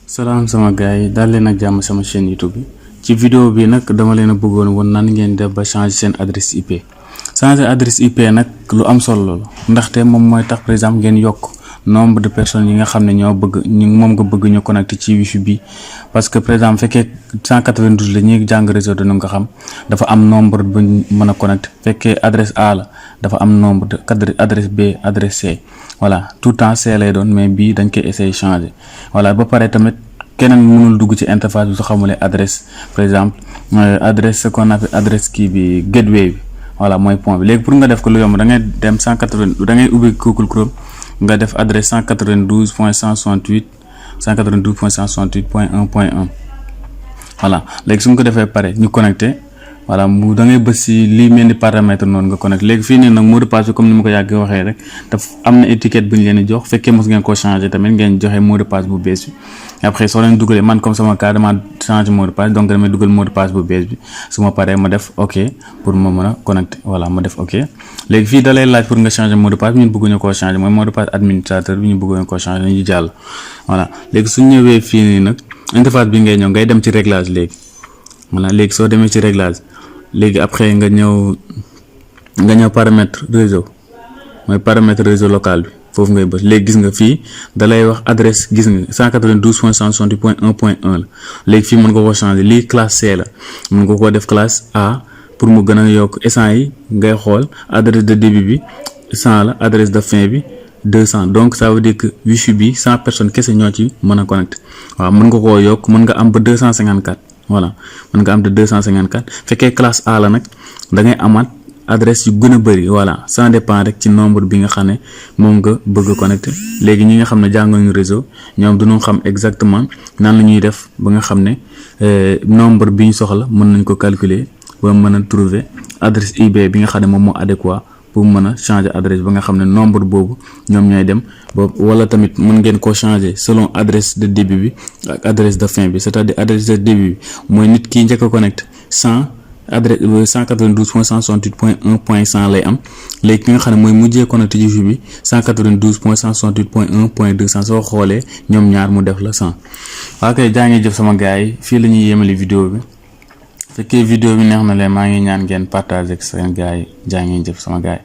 Salam sama gaay dal leen ak jàmm sama chaîne YouTube bi ci vidéo bi nag dama leen a bëggoon woon nan ngeen def ba changer seen adresse IP. Changer adresse IP nag lu am solo la ndaxte moom mooy tax par exemple ngeen yokk nombre de personnes yi nga xam ne ñoo bëgg ñu moom nga bëgg ñu connecté ci wifi bi parce que par exemple fekkee 192 la ñuy jàng réseau dana nga xam dafa am nombre bu mën a connecté fekkee adresse A la dafa am nombre de adresse B adresse C voilà tout temps C lay doon mais bii dañ koy essayer changer voilà ba pare tamit keneen mënul dugg ci interface bi su xamulee adresse par exemple adresse ce qu'on appelle adresse kii bi gateway bi voilà mooy point bi léegi pour nga def ko lu yomb da ngay dem 180 da ngay ubbi Google Chrome nga def adresse 192.168.168.1.1 voilà léegi su nga ko defee pare ñu connecté voilà mu da ngay bës si lii mel ni paramètre noonu nga connecté léegi fii nii nag mot de passe bi comme ni ma ko yàgg waxee rek daf am na étiquette bu ñu leen di jox fekkee mos ngeen ko changé tamit ngeen joxe mot de passe bu bees bi après soo leen dugalee man comme sama cas dama changé mot de passe donc damay dugal mot de passe bu bees bi su ma paree ma def ok pour ma mën a connecté voilà ma def ok léegi fii da lay laaj pour nga changer mot de passe ñun bëgguñu koo changer mooy mot de passe administrateur bi ñu bëgguñu koo changer ñu jàll voilà léegi su ñëwee fii nii nag interface bi ngay ñëw ngay dem ci réglage léegi voilà léegi soo demee ci réglage léegi après nga ñëw paramètre réseau mooy paramètre réseau local bi foofu ngay bës léegi gis nga fii da lay wax adresse gis nga 192.168.1.1 la léegi fii mën nga ko changer lii classe C la mën nga ko def classe A pour mu gën a yokk essence yi ngay xool adresse de début bi 100 la adresse de fin bi 200 donc ça veut dire que wifi bi 100 personnes kese ñoo ci mën a connecté waaw mën nga koo yokk mën nga am ba 254 voilà mën nga am de 254 fekkee classe A la nag da ngay amaat adresse yu gën a bëri voilà ça dépend rek ci nombre bi nga xam ne moom nga bëgg a connecté léegi ñi nga xam ne jànguñu réseau ñoom duñu xam exactement nan la ñuy def ba nga xam ne nombre bi ñu soxla mën nañ ko calculer ba mën a trouver adresse IP bi nga xam ne moom moo adéquat pour mën a changer adresse ba nga xam ne nombre boobu ñoom ñooy dem ba wala tamit mën ngeen koo changer selon adresse de début bi ak adresse de fin bi c'est-à-dire adresse de début bi mooy nit ki njëkk a connecté 192.168.1.100 lay am léegi ki nga xam ne mooy mujjee connecté ci wifi bi 192.168.1.200 soo xoolee ñoom ñaar mu def la 100 waa kay jaa ngi jëf sama gars yi fii la ñuy yemali vidéo bi fekkee vidéo bi neex na leen maa ngi ñaan ngeen partager ak seen gars yi jaa ngeen jëf sama gars yi